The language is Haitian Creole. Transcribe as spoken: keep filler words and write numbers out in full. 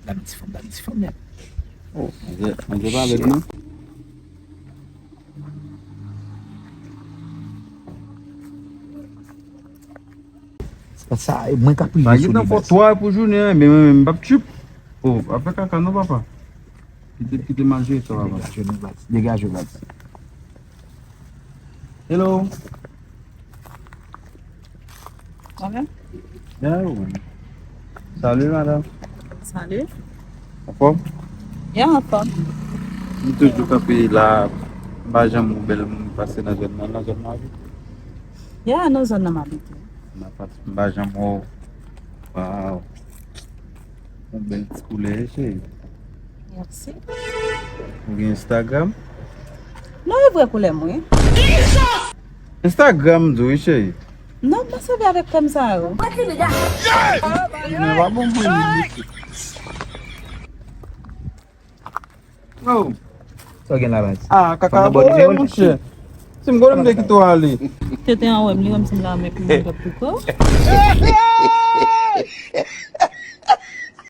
Dam ti fanm, dam ti fanm, men. Oh, manzè, manzè pa lèd, non? Sa, sa, e mwen k ap rive sou li, baz. Fò twa pou jounen an, men mwen menm m p ap tchup. Oh, ap fè kaka non, papa. Kite, kite m al jere sa, papa. Degaje nou, baz. Degaje, baz. Hello. Sa va? Yeah, wi. Salut, madame. Salut. Anfòm? Yeah, anfòm. M toujou kanpe la, m pa janm wè bèl moun pase nan zòn nan, nan zòn nan wi. Yeah, nan zòn nan m abite. M pa janm wè w. Wow. Yon bèl ti koulè, cheri. Mèsi. Ou gen Instagram? Non, e vre koulè m, wi. Instagram, m di w, wi, cheri. Non, m pa sèvi avèk krèm sa yo. Men pa bon pou li. Oh. Sa w gen la, baz? Ah, kaka bore, monchè. Si m gode m te kite w ale. Tete an wè m, li wè m sanble a men pou mwen dòt piko.